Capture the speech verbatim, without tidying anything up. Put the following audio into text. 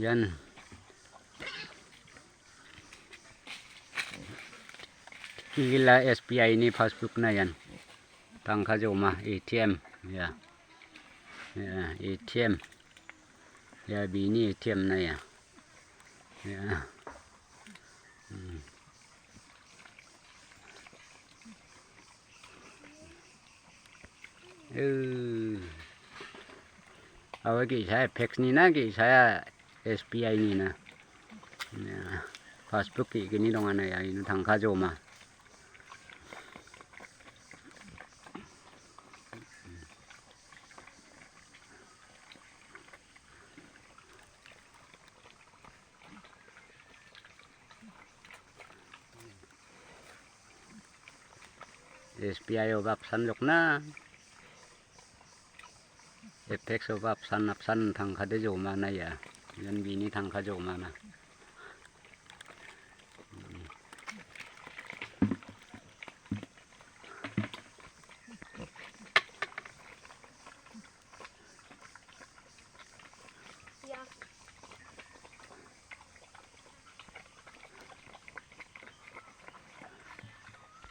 Ian Kila S B I ni passbook na ian. Tangka joma A T M, ya. Ya, A T M. Ya, bini A T M na ya. Ya. Hmm. Eh. Awa ge·sa Apex ni na ge·sa S B I ni na. Ya. Passbook ge·gni dongana ya, ino tangka joma. S B I o apsan jokna. Apex o apsan, apsan tangkade jomana ya. Ian bini tangka jomana.